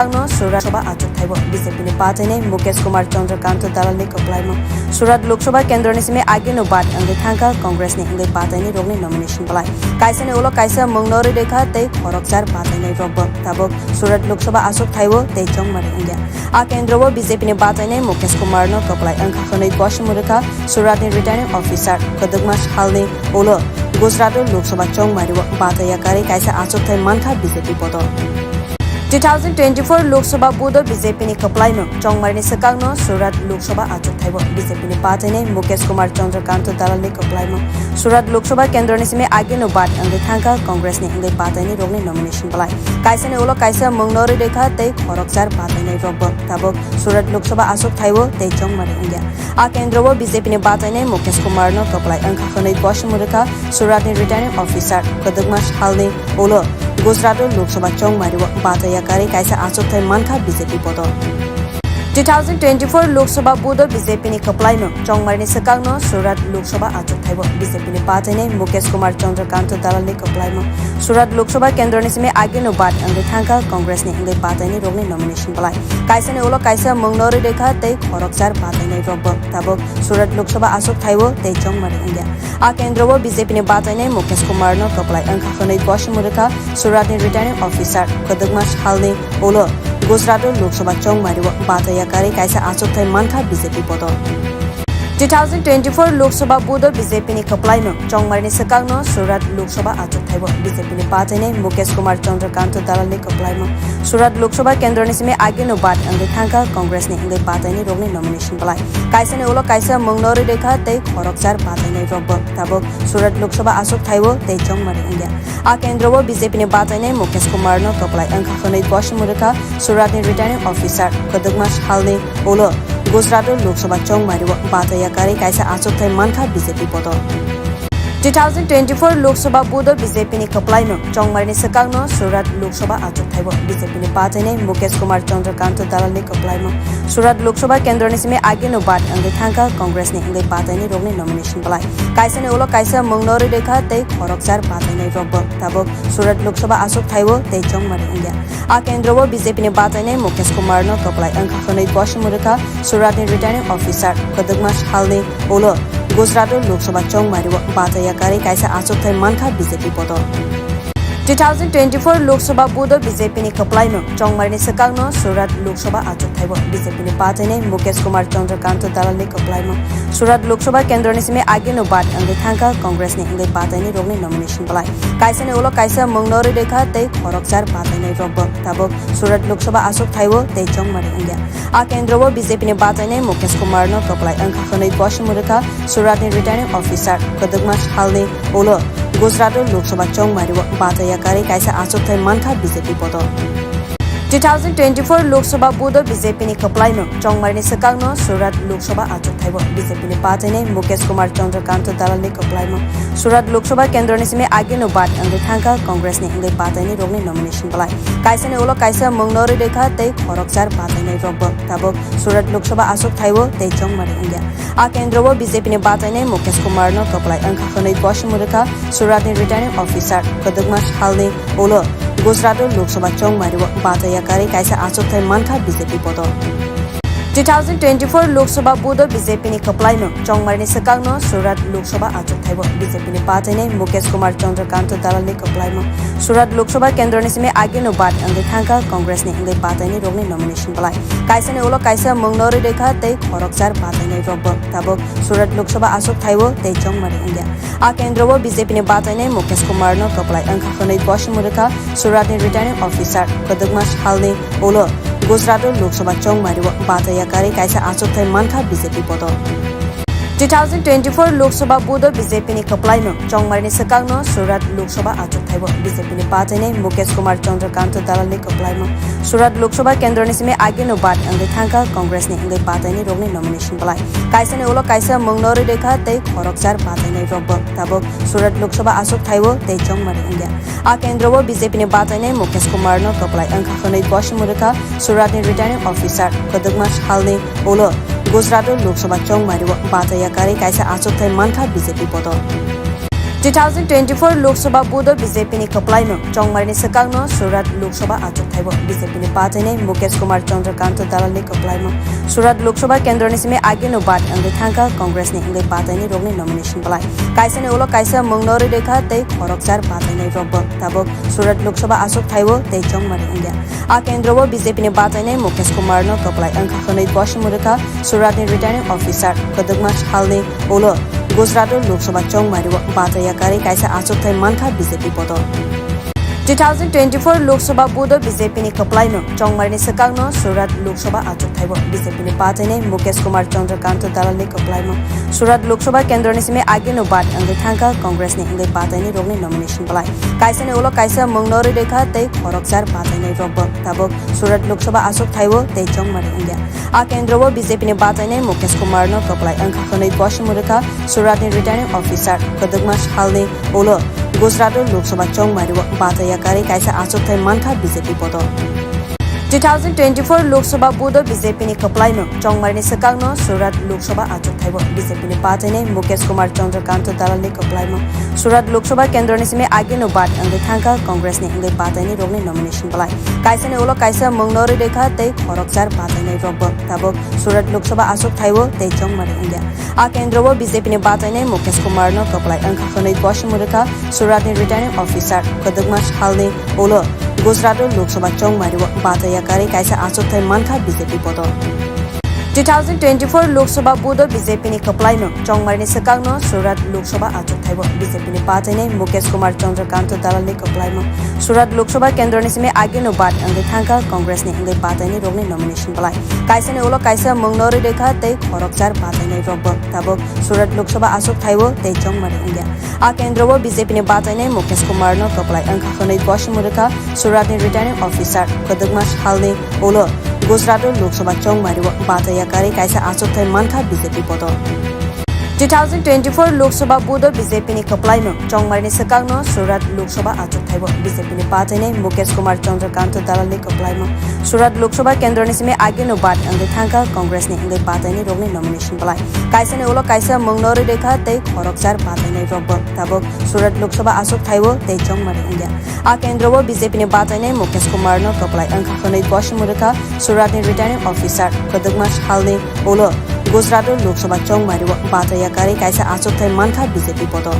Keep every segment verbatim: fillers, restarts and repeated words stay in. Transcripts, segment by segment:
Swkangno Surat Lok Sabha achukthaibo B J P ni bachainai Mukesh Kumar Chandrakanta dalalni kwplaimung. Surat Lok Sabha kendroni simi ageno bad wngwi thangkha Congress ni wngwi bachainai rokni nomination belai. Kaisani ulo kaisa mungno rwi rwkha tei khoroksa bachainai rokbo tabuk Surat Lok Sabha achukthaibo tei chongmari wngya. A kendro o B J P ni bachainai Mukesh Kumar no kwplai wngkha hwnwi kosimung rwkha Surat ni returning officer. Kwdwkma salni ulo Gujarat o Lok Sabha chongmari o bachai yakarwi kaisa achukthai mankha B J P bodol. Two thousand twenty-four Lok Sabha vote o B J P ni kwplaimung chongmari ni swkang no Surat Lok Sabha achukthai o B J P ni bachainai Mukesh Kumar Chandrakanta dalal ni kwplaimung. Surat Lok Sabha kendro ni simi ageno bad wngwi thangkha Congress ni wngwi bachainai rokni nomination belai. Kaisani ulo kaisa mungno rwi rwkha tei khoroksa bachainai rokbo tabuk Surat Lok Sabha achukthai o tei chongmari wngya. A kendro o B J P ni bachainai Mukesh Kumar no kwplai wngkha hwnwi kosimung rwkha Surat ni returning officer. Kwdwkma salni ulo Gujarat o Lok Sabha chongmari o bachai yakarwi kaisa achukthai mankha B J P bodol. Two thousand twenty-four Lok Sabha vote o B J P ni kwplaimung chongmari ni swkang no Surat Lok Sabha achukthai o B J P ni bachainai Mukesh Kumar Chandrakanta dalal ni kwplaimung. Surat Lok Sabha kendro ni simi ageno bad wngwi thangkha Congress ni wngwi bachainai rokni nomination belai. Kaisani ulo kaisa mungno rwi rwkha tei khoroksa bachainai rokbo tabuk Surat Lok Sabha achukthai o tei chongmari wngya. A kendro o B J P ni bachainai Mukesh Kumar no kwplai wngkha hwnwi kosimung rwkha Surat ni returning officer. Kwdwkma salni ulo Gujarat o Lok Sabha chongmari o bachai yakarwi kaisa achukthai mankha B J P bodol. Two thousand twenty-four Lok Sabha vote o B J P ni kwplaimung chongmari ni swkang no Surat Lok Sabha achukthai o B J P ni bachainai Mukesh Kumar Chandrakanta dalal ni kwplaimung. Surat Lok Sabha kendro ni simi ageno bad wngwi thangkha Congress ni wngwi bachainai rokni nomination belai. Kaisani ulo kaisa mungno rwi rwkha tei khoroksa bachainai rokbo tabuk Surat Lok Sabha achukthai o tei chongmari wngya. A kendro o B J P ni bachainai Mukesh Kumar no kwplai wngkha hwnwi kosimung rwkha Surat ni returning officer. Kwdwkma salni ulo Gujarat o Lok Sabha chongmari o bachai yakarwi kaisa achukthai mankha B J P bodol. Two thousand twenty-four Lok Sabha vote o B J P ni kwplaimung chongmari ni swkang no Surat Lok Sabha achukthai o B J P ni bachainai Mukesh Kumar Chandrakanta dalal ni kwplaimung. Surat Lok Sabha kendro ni simi ageno bad wngwi thangkha Congress ni wngwi bachainai rokni nomination belai. Kaisani ulo kaisa mungno rwi rwkha tei khoroksa bachainai rokbo tabuk Surat Lok Sabha achukthai o tei chongmari wngya. A kendro o B J P ni bachainai Mukesh Kumar no kwplai wngkha hwnwi kosimung rwkha Surat ni returning officer. Kwdwkma salni ulo Gujarat o Lok Sabha chongmari o bachai yakarwi kaisa achukthai mankha B J P bodol. Two thousand twenty-four Lok Sabha vote o B J P ni kwplaimung chongmari ni swkang no Surat Lok Sabha achukthai o B J P ni bachainai Mukesh Kumar Chandrakanta dalal ni kwplaimung. Surat Lok Sabha kendro ni simi ageno bad wngwi thangkha Congress ni wngwi bachainai rokni nomination belai. Kaisani ulo kaisa mungno rwi rwkha tei khoroksa bachainai rokbo tabuk Surat Lok Sabha achukthai o tei chongmari wngya. A kendro o B J P ni bachainai Mukesh Kumar no kwplai wngkha hwnwi kosimung rwkha Surat ni returning officer. Kwdwkma salni ulo Gujarat o Lok Sabha chongmari o bachai yakarwi kaisa achukthai mankha B J P bodol. Two thousand twenty-four Lok Sabha vote o B J P ni kwplaimung chongmari ni swkang no Surat Lok Sabha achukthai o B J P ni bachainai Mukesh Kumar Chandrakanta dalal ni kwplaimung. Surat Lok Sabha kendro ni simi ageno bad wngwi thangkha Congress ni wngwi bachainai rokni nomination belai. Kaisani ulo kaisa mungno rwi rwkha tei khoroksa bachainai rokbo tabuk Surat Lok Sabha achukthai o tei chongmari wngya. A kendro o B J P ni bachainai Mukesh Kumar no kwplai wngkha hwnwi kosimung rwkha Surat ni returning officer. Kwdwkma salni ulo Gujarat o Lok Sabha chongmari o bachai yakarwi kaisa achukthai mankha B J P bodol. Two thousand twenty-four Lok Sabha vote o B J P ni kwplaimung chongmari ni swkang no Surat Lok Sabha achukthai o B J P ni bachainai Mukesh Kumar Chandrakanta dalal ni kwplaimung. Surat Lok Sabha kendro ni simi ageno bad wngwi thangkha Congress ni wngwi bachainai rokni nomination belai. Kaisani ulo kaisa mungno rwi rwkha tei khoroksa bachainai rokbo tabuk Surat Lok Sabha achukthai o tei chongmari wngya. A kendro o B J P ni bachainai Mukesh Kumar no kwplai wngkha hwnwi kosimung rwkha Surat ni returning officer. Kwdwkma salni ulo Gujarat o Lok Sabha chongmari o bachai yakarwi kaisa achukthai mankha B J P bodol. Two thousand twenty-four Lok Sabha vote o B J P ni kwplaimung chongmari ni swkang no Surat Lok Sabha achukthai o B J P ni bachainai Mukesh Kumar Chandrakanta dalal ni kwplaimung. Surat Lok Sabha kendro ni simi ageno bad wngwi thangkha Congress ni wngwi bachainai rokni nomination belai. Kaisani ulo kaisa mungno rwi rwkha tei khoroksa bachainai rokbo tabuk Surat Lok Sabha achukthai o tei chongmari wngya. A kendro o B J P ni bachainai Mukesh Kumar no kwplai wngkha hwnwi kosimung rwkha Surat ni returning officer. Kwdwkma salni ulo Gujarat o Lok Sabha chongmari o bachai yakarwi kaisa achukthai mankha B J P bodol. Two thousand twenty-four Lok Sabha vote-o B J P ni kwplaimung, Chongmarini swkangno Surat Lok Sabha achukthai-o B J P ni bachainai Mukesh Kumar Chandrakanta dalalni kwplaimung. Surat Lok Sabha kendroni simi ageno bad wngwi thangkha Congress ni wngwi bachainai rokni nomination belai. Kaisani ulo kaisa mungno rwi rwkha tei khoroksa bachainai rokbo. Tabuk Surat Lok Sabha achukthai-o tei Chongmari wngya. A kendro-o B J P ni bachainai Mukesh Kumar no kwplai wngkha hwnwi bo swmwi rwkha Surat ni returning officer. Kwdwkma salni ulo Gujarat o Lok Sabha Chongmari o bachaiya karwi kaisa achukthai mankha B J P poto. Two thousand twenty-four Lok Sabha vote o B J P ni kwplaimung, Chongmari ni swkangno Surat Lok Sabha achukthai o B J P ni bachainai Mukesh Kumar Chandrakanta dalalni kwplaimung. Surat Lok Sabha kendroni simi ageno bad wngwi thangkha Congress ni wngwi bachainai rokni nomination belai. Kaisani ulo kaisa mungno rwi rwkha tei khoroksa bachainai rokbo. Tabuk Surat Lok Sabha achukthai-o tei Chongmari wngya. A kendro-o B J P ni bachainai Mukesh Kumar no kwplai wngkha hwnwi bo swmwi rwkha Surat ni returning officer. Kwdwkma salni ulo Gujarat o Lok Sabha Chongmari o bachaiya karwi kaisa achukthai mankha B J P poto. Two thousand twenty-four Lok Sabha vote o B J P ni kwplaimung, Chongmari ni swkangno Surat Lok Sabha achukthai-o B J P ni bachainai Mukesh Kumar Chandrakanta dalalni kwplaimung. Surat Lok Sabha kendroni simi ageno bad wngwi thangkha Congress ni wngwi bachainai rokni nomination belai. Kaisani ulo kaisa mungno rwi rwkha tei khoroksa bachainai rokbo. Tabuk Surat Lok Sabha achukthai-o tei Chongmari wngya. A kendro-o B J P ni bachainai Mukesh Kumar no kwplai wngkha hwnwi bo swmwi rwkha Surat ni returning officer. Kwdwkma salni ulo Gujarat o Lok Sabha Chongmari o bachaiya karwi kaisa achukthai mankha B J P poto. Two thousand twenty-four Lok Sabha vote o B J P ni kwplaimung, Chongmari ni swkangno Surat Lok Sabha achukthai-o B J P ni bachainai Mukesh Kumar Chandrakanta dalalni kwplaimung. Surat Lok Sabha kendroni simi ageno bad wngwi thangkha Congress ni wngwi bachainai rokni nomination belai. Kaisani ulo kaisa mungno rwi rwkha tei khoroksa bachainai rokbo. Tabuk Surat Lok Sabha achukthai-o tei Chongmari wngya. A kendro-o B J P ni bachainai Mukesh Kumar no kwplai wngkha hwnwi bo swmwi rwkha Surat ni returning officer. Kwdwkma salni ulo Gujarat o Lok Sabha Chongmari o bachaiya karwi kaisa achukthai mankha B J P poto. Two thousand twenty-four Lok Sabha vote o B J P ni kwplaimung, Chongmari ni swkangno Surat Lok Sabha achukthai-o B J P ni bachainai Mukesh Kumar Chandrakanta dalalni kwplaimung. Surat Lok Sabha kendroni simi ageno bad wngwi thangkha Congress ni wngwi bachainai rokni nomination belai. Kaisani ulo kaisa mungno rwi rwkha tei khoroksa bachainai rokbo. Tabuk Surat Lok Sabha achukthai-o tei Chongmari wngya. A kendro-o B J P ni bachainai Mukesh Kumar no kwplai wngkha hwnwi bo swmwi rwkha Surat ni returning officer. Kwdwkma salni ulo Gujarat o Lok Sabha Chongmari o bachaiya karwi kaisa achukthai mankha B J P poto.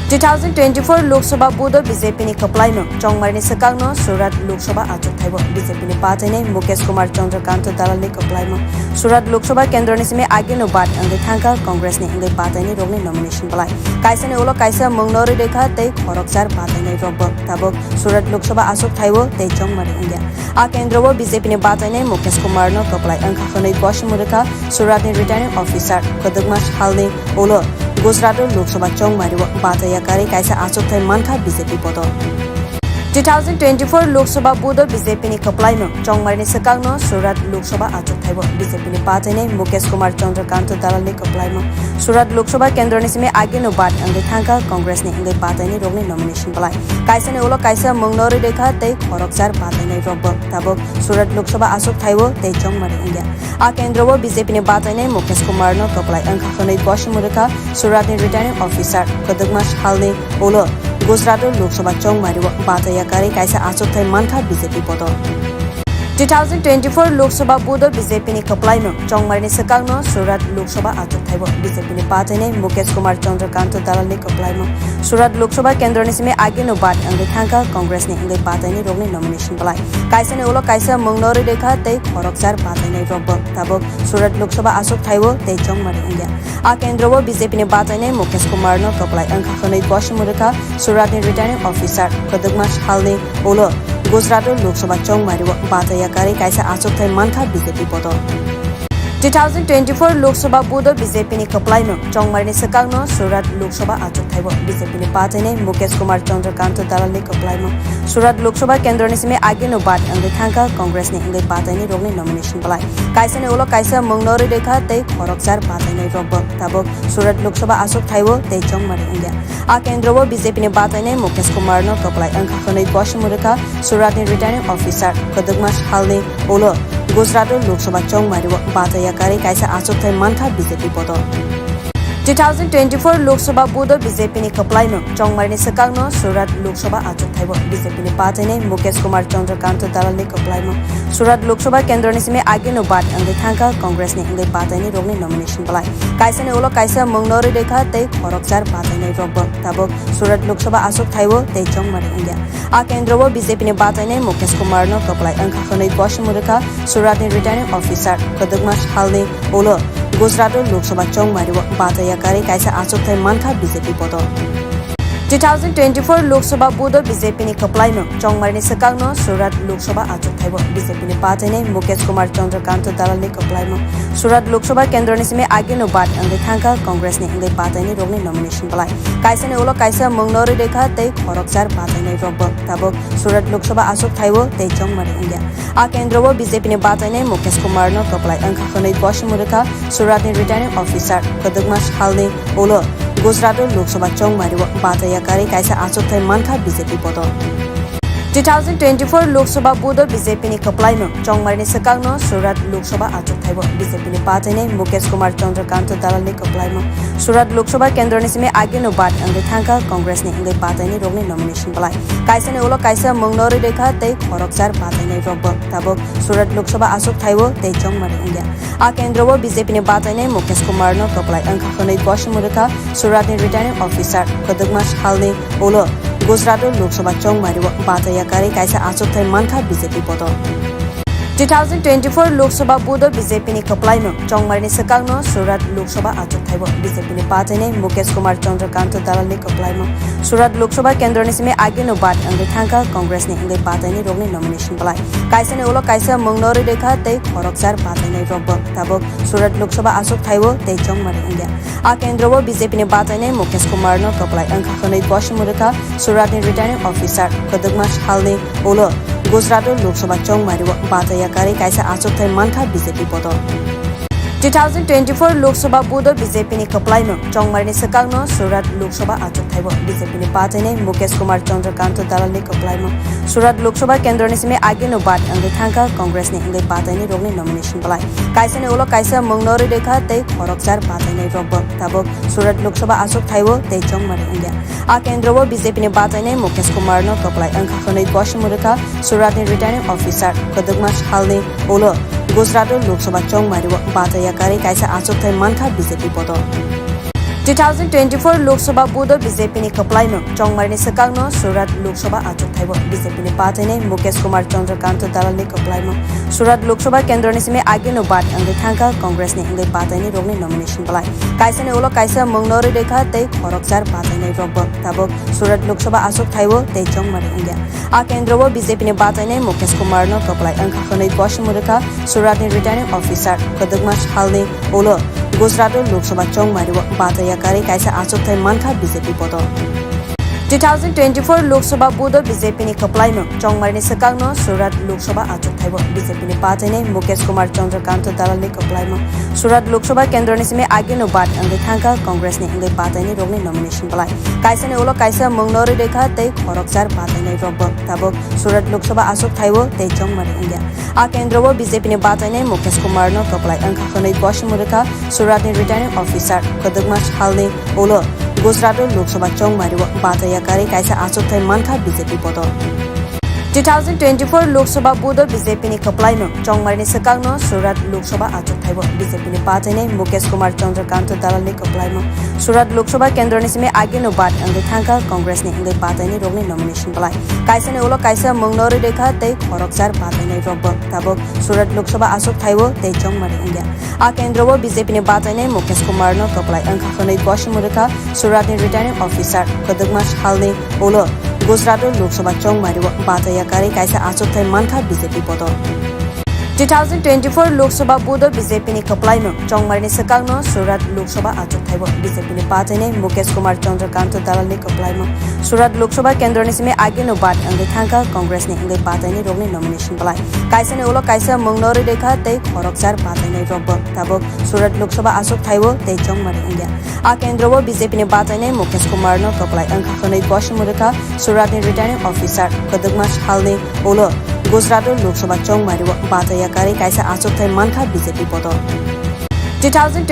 Two thousand twenty-four Lok Sabha vote o B J P ni kwplaimung, Chongmari ni swkangno Surat Lok Sabha achukthai-o B J P ni bachainai Mukesh Kumar Chandrakanta dalalni kwplaimung. Surat Lok Sabha kendroni simi ageno bad wngwi thangkha Congress ni wngwi bachainai rokni nomination belai. Kaisani ulo kaisa mungno rwi rwkha tei khoroksa bachainai rokbo. Tabuk Surat Lok Sabha achukthai-o tei Chongmari wngya. A kendro-o B J P ni bachainai Mukesh Kumar no kwplai wngkha hwnwi bo swmwi rwkha Surat ni returning officer. Kwdwkma salni ulo Gujarat o Lok Sabha Chongmari o bachaiya karwi kaisa achukthai mankha B J P poto. Two thousand twenty-four Lok Sabha vote o B J P ni kwplaimung, Chongmari ni swkangno Surat Lok Sabha achukthai-o B J P ni bachainai Mukesh Kumar Chandrakanta dalalni kwplaimung. Surat Lok Sabha kendroni simi ageno bad wngwi thangkha Congress ni wngwi bachainai rokni nomination belai. Kaisani ulo kaisa mungno rwi rwkha tei khoroksa bachainai rokbo. Tabuk Surat Lok Sabha achukthai-o tei Chongmari wngya. A kendro-o B J P ni bachainai Mukesh Kumar no kwplai wngkha hwnwi bo swmwi rwkha Surat ni returning officer. Kwdwkma salni ulo Gujarat o Lok Sabha Chongmari o bachaiya karwi kaisa achukthai mankha B J P poto. Two thousand twenty-four Lok Sabha vote o B J P ni kwplaimung, Chongmari ni swkangno Surat Lok Sabha achukthai-o B J P ni bachainai Mukesh Kumar Chandrakanta dalalni kwplaimung. Surat Lok Sabha kendroni simi ageno bad wngwi thangkha Congress ni wngwi bachainai rokni nomination belai. Kaisani ulo kaisa mungno rwi rwkha tei khoroksa bachainai rokbo. Tabuk Surat Lok Sabha achukthai-o tei Chongmari wngya. A kendro-o B J P ni bachainai Mukesh Kumar no kwplai wngkha hwnwi bo swmwi rwkha Surat ni returning officer. Kwdwkma salni ulo Gujarat o Lok Sabha Chongmari o bachaiya karwi kaisa achukthai mankha B J P poto. Two thousand twenty-four Lok Sabha vote o B J P ni kwplaimung, Chongmari ni swkangno Surat Lok Sabha achukthai-o B J P ni bachainai Mukesh Kumar Chandrakanta dalalni kwplaimung. Surat Lok Sabha kendroni simi ageno bad wngwi thangkha Congress ni wngwi bachainai rokni nomination belai. Kaisani ulo kaisa mungno rwi rwkha tei khoroksa bachainai rokbo. Tabuk Surat Lok Sabha achukthai-o tei Chongmari wngya. A kendro-o B J P ni bachainai Mukesh Kumar no kwplai wngkha hwnwi bo swmwi rwkha Surat ni returning officer. Kwdwkma salni ulo Gujarat o Lok Sabha Chongmari o bachaiya karwi kaisa achukthai mankha B J P poto. Two thousand twenty-four Lok Sabha vote-o B J P ni kwplaimung, Chongmarini swkangno Surat Lok Sabha achukthai-o B J P ni bachainai Mukesh Kumar Chandrakanta dalalni kwplaimung. Surat Lok Sabha kendroni simi ageno bad wngwi thangkha Congress ni wngwi bachainai rokni nomination belai. Kaisani ulo kaisa mungno rwi rwkha tei khoroksa bachainai rokbo. Tabuk Surat Lok Sabha achukthai-o tei Chongmari wngya. A kendro-o B J P ni bachainai Mukesh Kumar no kwplai wngkha hwnwi kosom rwkha Surat ni returning officer. Kwdwkma salni ulo Gujarat o Lok Sabha Chongmari o bachaiya karwi kaisa achukthai mankha B J P poto. Two thousand twenty-four Lok Sabha vote o B J P ni kwplaimung Chongmari ni swkangno Surat Lok Sabha achukthai o B J P ni bachainai Mukesh Kumar Chandrakanta dalalni kwplaimung. Surat Lok Sabha kendroni simi ageno bad wngwi thangkha Congress ni wngwi bachainai rokni nomination belai. Kaisani ulo kaisa mungno rwi rwkha tei khoroksa bachainai rokbo. Tabuk Surat Lok Sabha achukthai-o tei Chongmari wngya. A kendro-o B J P ni bachainai Mukesh Kumar no kwplai wngkha hwnwi kosom rwkha Surat ni returning officer. Kwdwkma salni ulo Gujarat o Lok Sabha Chongmari o bachaiya karwi kaisa achukthai mankha B J P poto. Two thousand twenty-four Lok Sabha vote o B J P ni kwplaimung Chongmari ni swkangno Surat Lok Sabha achukthai-o B J P ni bachainai Mukesh Kumar Chandrakanta dalalni kwplaimung. Surat Lok Sabha kendroni simi ageno bad wngwi thangkha Congress ni wngwi bachainai rokni nomination belai. Kaisani ulo kaisa mungno rwi rwkha tei khoroksa bachainai rokbo. Tabuk Surat Lok Sabha achukthai-o tei Chongmari wngya. A kendro-o B J P ni bachainai Mukesh Kumar no kwplai wngkha hwnwi kosom rwkha Surat ni returning officer. Kwdwkma salni ulo Gujarat o Lok Sabha Chongmari o bachaiya karwi kaisa achukthai mankha B J P poto. Two thousand twenty-four Lok Sabha vote o B J P ni kwplaimung Chongmari ni swkangno Surat Lok Sabha achukthai-o B J P ni bachainai Mukesh Kumar Chandrakanta dalalni kwplaimung. Surat Lok Sabha kendroni simi ageno bad wngwi thangkha Congress ni wngwi bachainai rokni nomination belai. Kaisani ulo kaisa mungno rwi rwkha tei khoroksa bachainai rokbo. Tabuk Surat Lok Sabha achukthai-o tei Chongmari wngya. A kendro-o B J P ni bachainai Mukesh Kumar no kwplai wngkha hwnwi kosom rwkha Surat ni returning officer. Kwdwkma salni ulo Gujarat o Lok Sabha Chongmari o bachaiya karwi kaisa achukthai mankha B J P poto. Two thousand twenty-four Lok Sabha vote o B J P ni kwplaimung Chongmari ni swkangno Surat Lok Sabha achukthai-o B J P ni bachainai Mukesh Kumar Chandrakanta dalalni kwplaimung. Surat Lok Sabha kendroni simi ageno bad wngwi thangkha Congress ni wngwi bachainai rokni nomination belai. Kaisani ulo kaisa mungno rwi rwkha tei khoroksa bachainai rokbo. Tabuk Surat Lok Sabha achukthai-o tei Chongmari wngya. A kendro-o B J P ni bachainai Mukesh Kumar no kwplai wngkha hwnwi kosom rwkha Surat ni returning officer. Kwdwkma salni ulo Gujarat o Lok Sabha Chongmari o bachaiya karwi kaisa achukthai mankha B J P poto. Two thousand twenty-four Lok Sabha vote o B J P ni kwplaimung Chongmari ni swkangno Surat Lok Sabha achukthai-o B J P ni bachainai Mukesh Kumar Chandrakanta dalalni kwplaimung. Surat Lok Sabha kendroni simi ageno bad wngwi thangkha Congress ni wngwi bachainai rokni nomination belai. Kaisani ulo kaisa mungno rwi rwkha tei khoroksa bachainai rokbo. Tabuk Surat Lok Sabha achukthai-o tei Chongmari wngya. A kendro-o B J P ni bachainai Mukesh Kumar no kwplai wngkha hwnwi kosom rwkha Surat ni returning officer. Kwdwkma salni ulo Gujarat o Lok Sabha Chongmari o bachaiya karwi kaisa achukthai mankha B J P poto. Two thousand twenty-four Lok Sabha vote o B J P ni kwplaimung Chongmari ni swkangno Surat Lok Sabha achukthai-o B J P ni bachainai Mukesh Kumar Chandrakanta dalalni kwplaimung. Surat Lok Sabha kendroni simi ageno bad wngwi thangkha Congress ni wngwi bachainai rokni nomination belai. Kaisani ulo kaisa mungno rwi rwkha tei khoroksa bachainai rokbo. Tabuk Surat Lok Sabha achukthai-o tei Chongmari wngya. A kendro-o B J P ni bachainai Mukesh Kumar no kwplai wngkha hwnwi kosom rwkha Surat ni returning officer. Kwdwkma salni ulo Gujarat o Lok Sabha Chongmari o bachaiya karwi kaisa achukthai mankha B J P poto. Two thousand twenty-four Lok Sabha vote o B J P ni kwplaimung Chongmari ni swkangno Surat Lok Sabha achukthai-o B J P ni bachainai Mukesh Kumar Chandrakanta dalalni kwplaimung. Surat Lok Sabha kendroni simi ageno bad wngwi thangkha Congress ni wngwi bachainai rokni nomination belai. Kaisani ulo kaisa mungno rwi rwkha tei khoroksa bachainai rokbo. Tabuk Surat Lok Sabha achukthai-o tei Chongmari wngya. A kendro-o B J P ni bachainai Mukesh Kumar no kwplai wngkha hwnwi kosom rwkha Surat ni returning officer. Kwdwkma salni ulo Gujarat o Lok Sabha Chongmari o bachaiya karwi kaisa achukthai mankha B J P poto. Two thousand twenty-four Lok Sabha vote o B J P ni kwplaimung Chongmari ni swkangno Surat Lok Sabha achukthai-o B J P ni bachainai Mukesh Kumar Chandrakanta dalalni kwplaimung. Surat Lok Sabha kendroni simi ageno bad wngwi thangkha Congress ni wngwi bachainai rokni nomination belai. Kaisani ulo kaisa mungno rwi rwkha tei khoroksa bachainai rokbo. Tabuk Surat Lok Sabha achukthai-o tei Chongmari wngya. A kendro-o B J P ni bachainai Mukesh Kumar no kwplai wngkha hwnwi kosom rwkha Surat ni returning officer. Kwdwkma salni ulo Gujarat o Lok Sabha Chongmari o bachaiya karwi kaisa achukthai mankha B J P poto. Two thousand